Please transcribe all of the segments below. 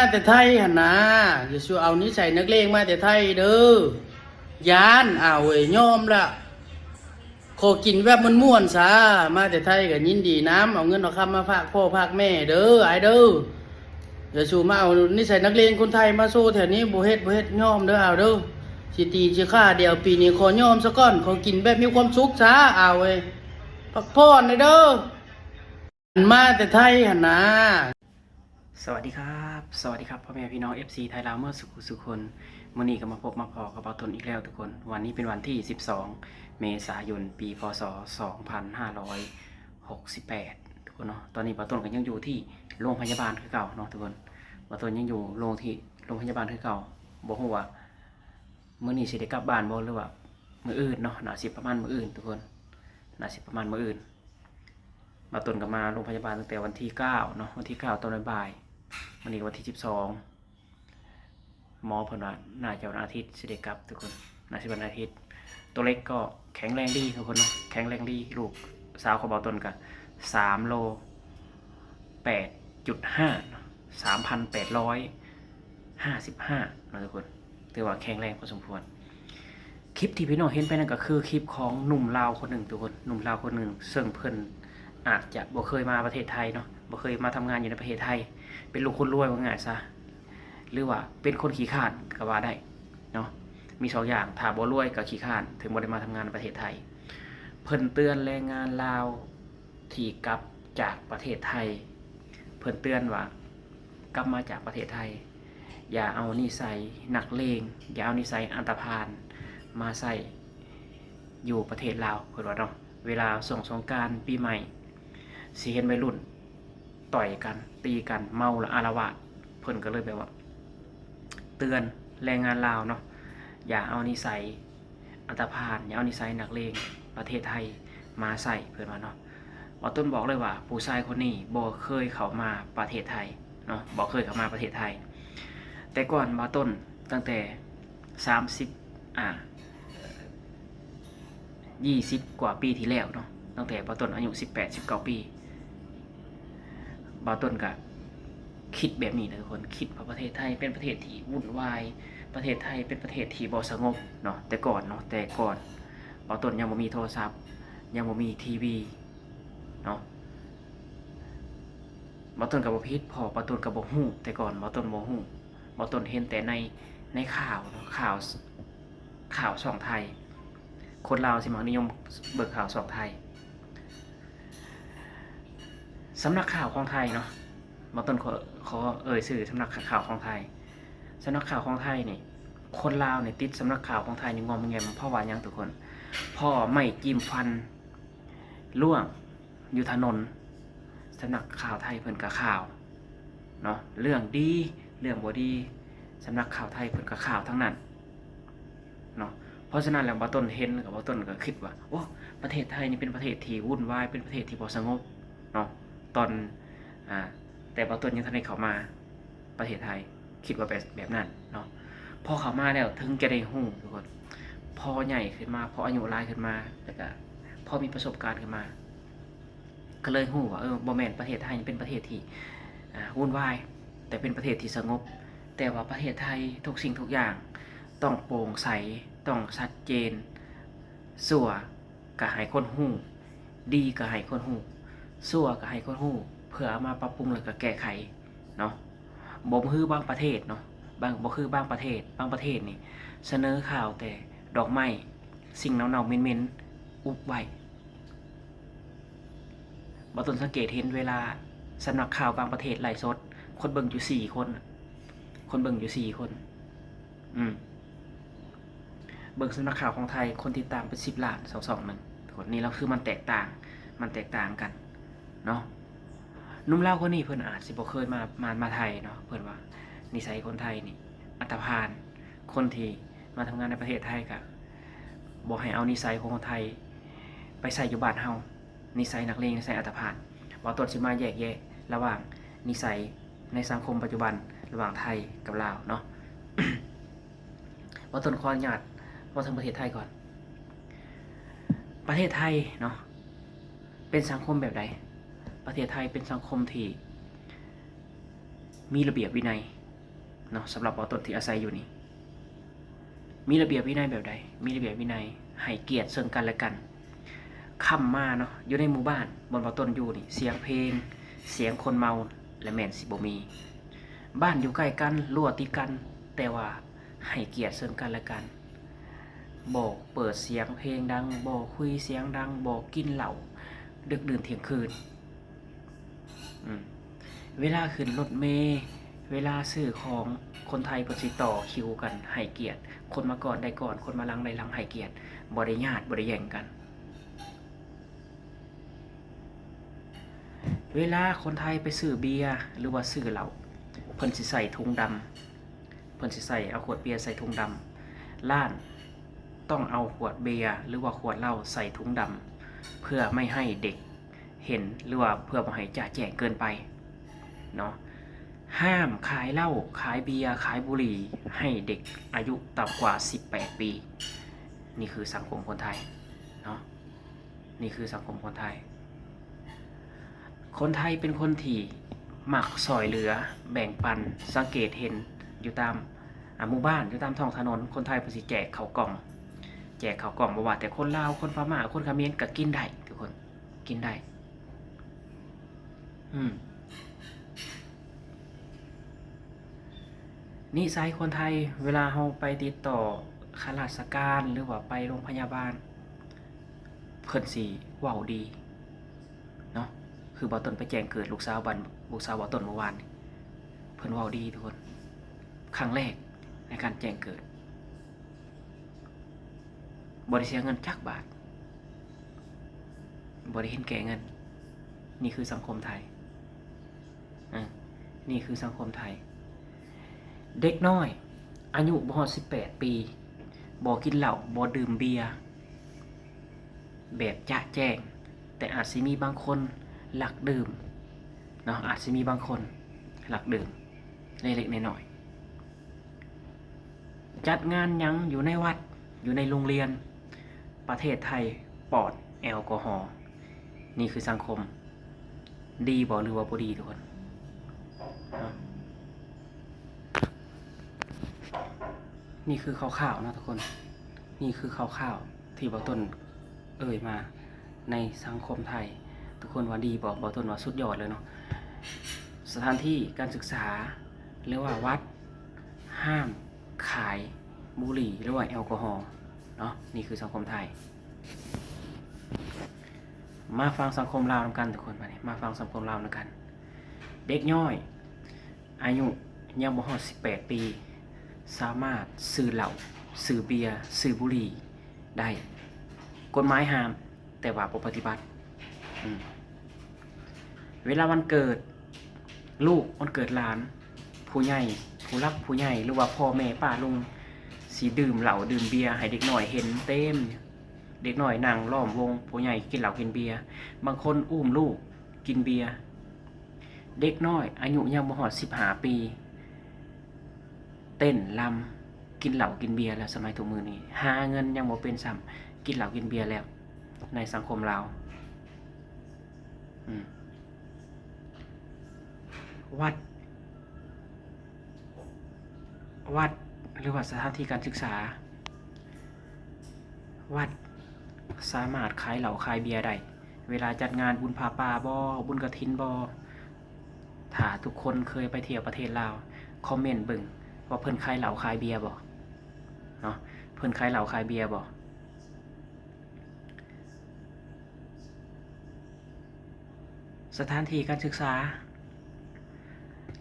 ມາແຕ່ໄທຫັ້ນນາ ຢ່າສູ່ເອົານິໄສນັກເລງມາແຕ່ໄທເດີ. ຢ້ານ ອ້າວເອີຍ ຍອມລະ. ຂໍກິນແບບມ່ວນໆຊາ ມາແຕ່ໄທກໍຍິນດີນຳ. ເອົາເງິນເອົາຄຳມາຝາກພໍ່ຝາກແມ່ເດີ ອ້າຍເດີ. ຢ່າສູ່ມາເອົານິໄສນັກເລງຄົນໄທມາໂຊແຖວນີ້ ບໍ່ເຮັດ ບໍ່ເຮັດ ຍອມເດີ ອ້າຍເດີ. ຊິຕີຊິຂ້າ ດຽວປີນີ້ຂໍຍອມສາກ່ອນ ຂໍກິນແບບມີຄວາມສຸກຊາ ອ້າຍເອີຍ. ພັກຜ່ອນແດ່ເດີ ມາແຕ່ໄທຫັ້ນນາ. ສະຫວັດດີຄັບ ສະຫວັດດີຄັບ ພໍ່ແມ່ພີ່ນ້ອງ ເອັຟຊີ ໄທລາວເໝິດສູ່ຜູ້ສູ່ຄົນ. ມື້ນີ້ກໍມາພົບມາພໍ້ກັບບ່າວຕົ້ນອີກແລ້ວທຸກຄົນ. ວັນນີ້ເປັນວັນທີສິບສອງ ເມສາຍົນ ປີ ພ.ສ. ສອງພັນຫ້າຮ້ອຍຫົກສິບແປດ ທຸກຄົນເນາະ. ຕອນນີ້ບ່າວຕົ້ນກໍຍັງຢູ່ທີ່ໂລງພະຍາບານຄືເກົ່າເນາະທຸກຄົນ. ບ່າວຕົ້ນຍັງຢູ່ໂລງທີ່ ໂລງພະຍາບານຄືເກົ່າ. ບໍ່ຮູ້ວ່າ ມື້ນີ້ຊິໄດ້ກັບບ້ານບໍ່ ຫຼືວ່າມື້ອື່ນເນາະ. ໜ້າຊິປະມານມື້ອື່ນທຸກຄົນ ໜ້າຊິປະມານມື້ອື່ນ. ບ່າວຕົ້ນກໍມາໂລງພະຍາບານຕັ້ງແຕ່ວັນທີເກົ້າເນາະ ວັນທີເກົ້າຕອນບ່າຍໆ. ມື້ນີ້ກໍວັນທີສິບສອງ ໝໍເພິ່ນວ່າໜ້າຈະວັນອາທິດຊິໄດ້ກັບທຸກຄົນ ໜ້າຊິວັນອາທິດ. ຕົວເລັກກໍແຂງແຮງດີທຸກຄົນເນາະ ແຂງແຮງດີ. ລູກສາວຂອງບ່າວຕົ້ນກໍສາມໂລ ແປດຈຸດຫ້າ ສາມພັນແປດຮ້ອຍຫ້າສິບຫ້າເນາະທຸກຄົນ. ຖືວ່າແຂງແຮງພໍສົມຄວນ. ຄລິບທີ່ພີ່ນ້ອງເຫັນໄປນັ້ນກໍຄືຄລິບຂອງໜຸ່ມລາວຄົນໜຶ່ງທຸກຄົນ. ໜຸ່ມລາວຄົນໜຶ່ງ ເຊິ່ງເພິ່ນອາດຈະບໍ່ເຄີຍມາປະເທດໄທເນາະ ບໍ່ເຄີຍມາທຳງານຢູ່ໃນປະເທດໄທ. ເປັນລູກຄົນລວຍວ່າງ່າຍຊະ ຫຼືວ່າເປັນຄົນຂີ້ຄ້ານກໍວ່າໄດ້ເນາະ. ມີສອງຢ່າງ ຖ້າບໍ່ລວຍກໍຂີ້ຄ້ານ ເຖິງບໍ່ໄດ້ມາທຳງານໃນປະເທດໄທ. ເພິ່ນເຕືອນແຮງງານລາວ ທີ່ກັບຈາກປະເທດໄທ ເພິ່ນເຕືອນວ່າ ກັບມາຈາກປະເທດໄທ ຢ່າເອົານິໄສນັກເລງ ຢ່າເອົານິໄສອັນຕະພານມາໃຊ້ຢູ່ປະເທດລາວ ເພິ່ນວ່າເນາະ. ເວລາຊ່ວງສົງການປີໃໝ່ ຊິເຫັນໄວລຸ້ນຕ່ອຍກັນ ຕີກັນ ເມົາແລ້ວອາລະວາດ. ເພິ່ນກໍເລີຍແບບວ່າ ເຕືອນແຮງງານລາວເນາະ ຢ່າເອົານິໄສ ອັນຕະພານ ຢ່າເອົານິໄສນັກເລງປະເທດໄທມາໃຊ້ ເພິ່ນວ່າເນາະ. ບ່າວຕົ້ນບອກເລີຍວ່າ ຜູ້ຊາຍຄົນນີ້ບໍ່ເຄີຍເຂົ້າມາປະເທດໄທເນາະ ບໍ່ເຄີຍເຂົ້າມາປະເທດໄທ. ແຕ່ກ່ອນບ່າວຕົ້ນ ຕັ້ງແຕ່ສາມສິບ ອ່າ ຊາວກວ່າປີທີ່ແລ້ວເນາະ ຕັ້ງແຕ່ບ່າວຕົ້ນອາຍຸສິບແປດ ສິບເກົ້າປີ ບ່າວຕົ້ນກະຄິດແບບນີ້ນະທຸກຄົນ ຄິດວ່າປະເທດໄທເປັນປະເທດທີ່ວຸ່ນວາຍ ປະເທດໄທເປັນປະເທດທີ່ບໍ່ສະຫງົບເນາະ. ແຕ່ກ່ອນເນາະ ແຕ່ກ່ອນບ່າວຕົ້ນຍັງບໍ່ມີໂທລະສັບ ຍັງບໍ່ມີທີວີເນາະ. ບ່າວຕົ້ນກໍບໍ່ຜິດ ເພາະບ່າວຕົ້ນກໍບໍ່ຮູ້ ແຕ່ກ່ອນບ່າວຕົ້ນບໍ່ຮູ້ ບ່າວຕົ້ນເຫັນແຕ່ໃນ ໃນຂ່າວເນາະ ຂ່າວ ຂ່າວຊ່ອງໄທ. ຄົນລາວຊິມັກນິຍົມເບິ່ງຂ່າວຊ່ອງໄທ. ສຳນັກຂ່າວຂອງໄທເນາະ ບ່າວຕົ້ນຂໍ ຂໍເອີ່ຍຊື່ສຳນັກຂ່າວຂອງໄທ. ສຳນັກຂ່າວຂອງໄທນີ້ ຄົນລາວນີ້ຕິດສຳນັກຂ່າວຂອງໄທນີ້ງອມແງມ ເພາະວ່າຫຍັງທຸກຄົນ? ເພາະໄມ້ຈິ້ມຟັນລ່ວງຢູ່ຖະໜົນ ສຳນັກຂ່າວໄທເພິ່ນກໍຂ່າວເນາະ ເລື່ອງດີ ເລື່ອງບໍ່ດີ ສຳນັກຂ່າວໄທເພິ່ນກໍຂ່າວທັງນັ້ນ ເນາະ. ເພາະສະນັ້ນແລ້ວ ບ່າວຕົ້ນເຫັນ ແລ້ວກໍບ່າວຕົ້ນກໍຄິດວ່າ ໂອ້ ປະເທດໄທນີ້ເປັນປະເທດທີ່ວຸ່ນວາຍ ເປັນປະເທດທີ່ບໍ່ສະຫງົບເນາະ. ຕອນ ອ່າ ແຕ່ບ່າວຕົ້ນຍັງທັນໄດ້ເຂົ້າມາປະເທດໄທ ຄິດວ່າແບບ ແບບນັ້ນເນາະ. ພໍເຂົ້າມາແລ້ວເຖິງຈະໄດ້ຮູ້ທຸກຄົນ ພໍໃຫຍ່ຂຶ້ນມາ ພໍອາຍຸຫຼາຍຂຶ້ນມາ ແລ້ວກໍພໍມີປະສົບການຂຶ້ນມາ ກໍເລີຍຮູ້ວ່າ ເອີ ບໍ່ແມ່ນ ປະເທດໄທນີ້ເປັນປະເທດທີ່ ອ່າ ວຸ່ນວາຍ ແຕ່ເປັນປະເທດທີ່ສະຫງົບ. ແຕ່ວ່າປະເທດໄທທຸກສິ່ງທຸກຢ່າງຕ້ອງໂປ່ງໃສ ຕ້ອງຊັດເຈນ ຊົ່ວກໍໃຫ້ຄົນຮູ້ ດີກໍໃຫ້ຄົນຮູ້ ຊົ່ວກໍໃຫ້ຄົນຮູ້ ເພື່ອເອົາມາປັບປຸງ ແລ້ວກໍແກ້ໄຂເນາະ. ບໍ່ຄືບາງປະເທດເນາະ ບາງ ບໍ່ຄືບາງປະເທດ ບາງປະເທດນີ້ສະເໜີຂ່າວແຕ່ດອກໄມ້ ສິ່ງເນົ່າໆເໝັນໆ ອຸບໄວ້. ບ່າວຕົ້ນສັງເກດເຫັນເວລາສຳນັກຂ່າວບາງປະເທດໄລຟ໌ສົດ ຄົນເບິ່ງຢູ່ສີ່ຄົນ ຄົນເບິ່ງຢູ່ສີ່ຄົນ ອືມ ເບິ່ງສຳນັກຂ່າວຂອງໄທ ຄົນຕິດຕາມເປັນສິບລ້ານ ຊ່ອງ ຊ່ອງໜຶ່ງ. ນີ້ລະຄືມັນແຕກຕ່າງ ມັນແຕກຕ່າງກັນເນາະ. ໜຸ່ມລາວຄົນນີ້ເພິ່ນອາດຊິບໍ່ເຄີຍມາ ມາ ມາໄທເນາະ ເພິ່ນວ່ານິໄສຄົນໄທນີ້ອັນຕະພານ ຄົນທີ່ມາທຳງານໃນປະເທດໄທກະບໍ່ໃຫ້ເອົານິໄສຂອງຄົນໄທໄປໃຊ້ຢູ່ບ້ານເຮົາ ນິໄສນັກເລງ ນິໄສອັນຕະພານ. ບ່າວຕົ້ນຊິມາແຍກແຍະລະຫວ່າງນິໄສໃນສັງຄົມປັດຈຸບັນ ລະຫວ່າງໄທກັບລາວເນາະ. ບ່າວຕົ້ນຂໍອະນຸຍາດເວົ້າເຖິງປະເທດໄທກ່ອນ. ປະເທດໄທເນາະ ເປັນສັງຄົມແບບໃດ? ປະເທດໄທເປັນສັງຄົມທີ່ມີລະບຽບວິໄນ ເນາະ ສຳລັບບ່າວຕົ້ນທີ່ອາໄສຢູ່ນີ້ ມີລະບຽບວິໄນແບບໃດ? ມີລະບຽບວິໄນໃຫ້ກຽດເຊິ່ງກັນແລະກັນ. ຄ່ຳມາເນາະ ຢູ່ໃນໝູ່ບ້ານບ່ອນບ່າວຕົ້ນຢູ່ນີ້ ສຽງເພງ ສຽງຄົນເມົາ ແລະ ແມ່ນຊິບໍ່ມີ. ບ້ານຢູ່ໃກ້ກັນ ຮົ້ວຕິດກັນ ແຕ່ວ່າໃຫ້ກຽດເຊິ່ງກັນແລະກັນ. ບໍ່ເປີດສຽງເພງດັງ, ບໍ່ຄຸຍສຽງດັງ, ບໍ່ກິນເຫຼົ້າດຶກດື່ນທ່ຽງຄືນ. ອືມ ເວລາຂຶ້ນລົດເມ, ເວລາຊື້ຂອງ, ຄົນໄທເພິ່ນຊິຕໍ່ຄິວກັນໃຫ້ກຽດ, ຄົນມາກ່ອນໄດ້ກ່ອນ, ຄົນມາຫຼັງໄດ້ຫຼັງ, ໃຫ້ກຽດ, ບໍ່ໄດ້ຍາດ, ບໍ່ໄດ້ແຍ່ງກັນ. ເວລາຄົນໄທໄປຊື້ເບຍ ຫຼືວ່າຊື້ເຫຼົ້າ, ເພິ່ນຊິໃສ່ຖົງດຳ, ເພິ່ນຊິໃສ່ເອົາຂວດເບຍໃສ່ຖົງດຳ. ຮ້ານຕ້ອງເອົາຂວດເບຍ ຫຼືວ່າຂວດເຫຼົ້າໃສ່ຖົງດຳ ເພື່ອໄມ່ໃຫ້ເດັກເຫັນ ຫຼືວ່າເພື່ອບໍ່ໃຫ້ຈະແຈ້ງເກີນໄປເນາະ. ຫ້າມຂາຍເຫຼົ້າ, ຂາຍເບຍ, ຂາຍບຸຫຼີ່ໃຫ້ເດັກອາຍຸຕ່ຳກວ່າສິບແປດປີ. ນີ້ຄືສັງຄົມຄົນໄທເນາະ. ນີ້ຄືສັງຄົມຄົນໄທ. ຄົນໄທເປັນຄົນທີ່ມັກຊ່ອຍເຫຼືອແບ່ງປັນ. ສັງເກດເຫັນຢູ່ຕາມ ອາ ໝູ່ບ້ານ, ຢູ່ຕາມທ້ອງຖະໜົນ, ຄົນໄທເພິ່ນຊິແຈກເຂົ້າກ່ອງ, ແຈກເຂົ້າກ່ອງ. ບໍ່ວ່າແຕ່ຄົນລາວ, ຄົນພະມ້າ, ຄົນຂະເໝນກໍກິນໄດ້ ທຸກຄົນ, ກິນໄດ້. ອືມ ນິໄສຄົນໄທ ເວລາເຮົາໄປຕິດຕໍ່ຂ້າລາຊະການ ຫຼືວ່າໄປໂຮງພະຍາບານ ເພິ່ນຊິເວົ້າດີເນາະ. ຄືບ່າວຕົ້ນໄປແຈ້ງເກີດລູກສາວບ້ານ ລູກສາວບ່າວຕົ້ນເມື່ອວານນີ້ ເພິ່ນເວົ້າດີ ທຸກຄົນ. ຄັ້ງແລກໃນການແຈ້ງເກີດ ບໍ່ໄດ້ເສຍເງິນຈັກບາດ, ບໍ່ໄດ້ເຫັນແກ່ເງິນ. ນີ້ຄືສັງຄົມໄທ. ເອີ ນີ້ຄືສັງຄົມໄທ. ເດັກນ້ອຍອາຍຸບໍ່ຮອດສິບແປດປີ ບໍ່ກິນເຫຼົ້າ, ບໍ່ດື່ມເບຍແບບຈະແຈ້ງ, ແຕ່ອາດຊິມີບາງຄົນລັກດື່ມເນາະ, ອາດຊິມີບາງຄົນລັກດື່ມເລັກໆນ້ອຍໆ. ຈັດງານຫຍັງຢູ່ໃນວັດ, ຢູ່ໃນໂຮງຮຽນ, ປະເທດໄທປອດແອລກໍຮໍ. ນີ້ຄືສັງຄົມ ດີບໍ່ ຫຼືວ່າບໍ່ດີ ທຸກຄົນ? ນີ້ຄືຄ່າວໆເນາະ ທຸກຄົນ. ນີ້ຄືຄ່າວໆທີ່ບ່າວຕົ້ນເອີ່ຍມາ ໃນສັງຄົມໄທ. ທຸກຄົນວ່າດີບໍ່? ບ່າວຕົ້ນວ່າສຸດຍອດເລີຍເນາະ. ສະຖານທີ່ການສຶກສາ ຫຼືວ່າວັດ ຫ້າມຂາຍບຸຫຼີ່ ຫຼືວ່າແອລກໍຮໍເນາະ. ນີ້ຄືສັງຄົມໄທ. ມາຟັງສັງຄົມລາວນຳກັນ ທຸກຄົນ. ມານີ້ ມາຟັງສັງຄົມລາວນຳກັນ. ເດັກນ້ອຍອາຍຸຍັງບໍ່ຮອດສິບແປດປີ ສາມາດຊື້ເຫຼົ້າ, ຊື້ເບຍ, ຊື້ບຸຫຼີ່ໄດ້. ກົດໝາຍຫ້າມ ແຕ່ວ່າບໍ່ປະຕິບັດ. ອືມ ເວລາວັນເກີດລູກ, ວັນເກີດຫຼານ, ຜູ້ໃຫຍ່, ຜູ້ຫຼັກຜູ້ໃຫຍ່ ຫຼືວ່າພໍ່ແມ່ປ້າລຸງ ຊິດື່ມເຫຼົ້າດື່ມເບຍໃຫ້ເດັກນ້ອຍເຫັນເຕັມ. ເດັກນ້ອຍນັ່ງລ້ອມວົງ, ຜູ້ໃຫຍ່ກິນເຫຼົ້າກິນເບຍ, ບາງຄົນອຸ້ມລູກກິນເບຍ. ເດັກນ້ອຍອາຍຸຍັງບໍ່ຮອດສິບຫ້າປີ ເຕັ້ນລຳ, ກິນເຫຼົ້າກິນເບຍແລ້ວ. ສະໄໝທຸກມື້ນີ້ ຫາເງິນຍັງບໍ່ເປັນຊ້ຳ, ກິນເຫຼົ້າກິນເບຍແລ້ວ ໃນສັງຄົມລາວ. ອືມ ວັດ, ວັດ ຫຼືວ່າສະຖານທີ່ການສຶກສາ, ວັດສາມາດຂາຍເຫຼົ້າຂາຍເບຍໄດ້. ເວລາຈັດງານບຸນຜ້າປ່າບໍ, ບຸນກະຖິນບໍ, ຖ້າທຸກຄົນເຄີຍໄປທ່ຽວປະເທດລາວ, ຄອມເມັນເບິ່ງວ່າເພິ່ນຂາຍເຫຼົ້າຂາຍເບຍບໍເນາະ. ເພິ່ນຂາຍເຫຼົ້າຂາຍເບຍບໍ? ສະຖານທີ່ການສຶກສາ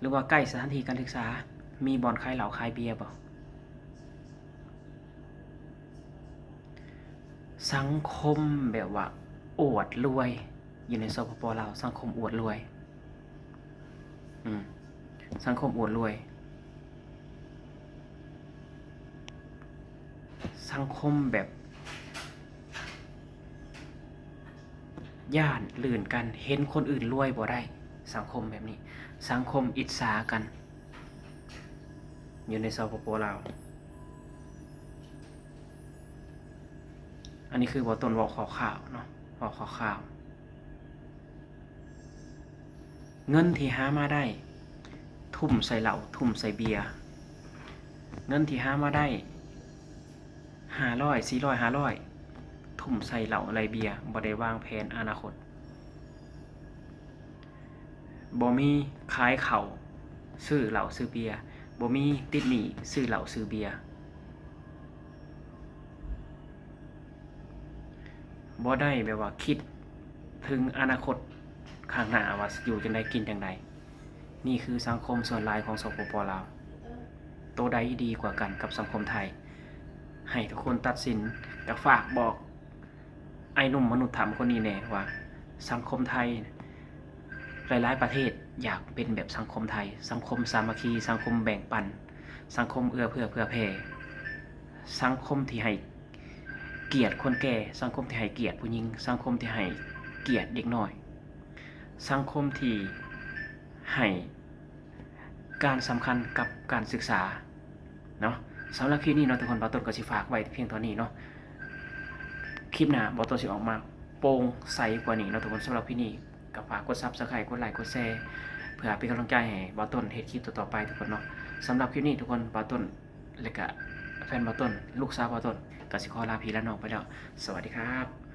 ຫຼືວ່າໃກ້ສະຖານທີ່ການສຶກສາ ມີບ່ອນຂາຍເຫຼົ້າຂາຍເບຍບໍ່? ສັງຄົມແບບວ່າອວດລວຍ ຢູ່ໃນ ສປປ ລາວ ສັງຄົມອວດລວຍ. ອືມ ສັງຄົມອວດລວຍ ສັງຄົມແບບຢ້ານລື່ນກັນ ເຫັນຄົນອື່ນລວຍບໍ່ໄດ້. ສັງຄົມແບບນີ້ ສັງຄົມອິດສາກັນ ຢູ່ໃນ ສປປ ລາວ. ອັນນີ້ຄືເວົ້າຕົ້ນເວົ້າຄ່າວໆເນາະ ເວົ້າຄ່າວໆ. ເງິນທີ່ຫາມາໄດ້ ທຸ່ມໃສ່ເຫຼົ້າ ທຸ່ມໃສ່ເບຍ ເງິນທີ່ຫາມາໄດ້ຫ້າຮ້ອຍ ສີ່ຮ້ອຍ ຫ້າຮ້ອຍ ທຸ່ມໃສ່ເຫຼົ້າໄລ່ເບຍ ບໍ່ໄດ້ວາງແຜນອະນາຄົດ. ບໍ່ມີຂາຍເຂົ້າຊື້ເຫຼົ້າຊື້ເບຍ, ບໍ່ມີຕິດໜີ້ຊື້ເຫຼົ້າຊື້ເບຍ. ບໍ່ໄດ້ແບບວ່າຄິດເຖິງອະນາຄົດຂ້າງໜ້າວ່າຊິຢູ່ຈັ່ງໃດກິນຈັ່ງໃດ. ນີ້ຄືສັງຄົມສ່ວນຫຼາຍຂອງ ສປປ ລາວ. ໂຕໃດດີກວ່າກັນກັບສັງຄົມໄທ? ໃຫ້ທຸກຄົນຕັດສິນ. ກະຝາກບອກ ໄອ້ໜຸ່ມມະນຸດທຳຄົນນີ້ແດ່ວ່າ ສັງຄົມໄທຫຼາຍໆປະເທດຢາກເປັນແບບສັງຄົມໄທ, ສັງຄົມສາມັກຄີ, ສັງຄົມແບ່ງປັນ, ສັງຄົມເອື້ອເຟື້ອເຜື່ອແຜ່, ສັງຄົມທີ່ໃຫ້ກຽດຄົນແກ່, ສັງຄົມທີ່ໃຫ້ກຽດຜູ້ຍິງ, ສັງຄົມທີ່ໃຫ້ກຽດເດັກນ້ອຍ, ສັງຄົມທີ່ໃຫ້ ການສຳຄັນກັບການສຶກສາເນາະ. ສຳລັບຄລິບນີ້ເນາະທຸກຄົນ ບ່າວຕົ້ນກໍຊິຝາກໄວ້ພຽງເທົ່ານີ້ເນາະ. ຄລິບໜ້າບ່າວຕົ້ນຊິອອກມາໂປ່ງໃສກວ່ານີ້ເນາະທຸກຄົນ. ສຳລັບຄລິບນີ້ກໍຝາກກົດ Subscribe ກົດໄລ ກົດແຊ ເພື່ອເປັນກຳລັງໃຈໃຫ້ບ່າວຕົ້ນເຮັດຄລິບຕໍ່ໆໄປທຸກຄົນເນາະ. ສຳລັບຄລິບນີ້ທຸກຄົນ ບ່າວຕົ້ນ ແລະກະແຟນບ່າວຕົ້ນ ລູກສາວບ່າວຕົ້ນ ກໍຊິຂໍລາພີ່ລານ້ອງໄປແລ້ວ. ສະຫວັດດີຄັບ.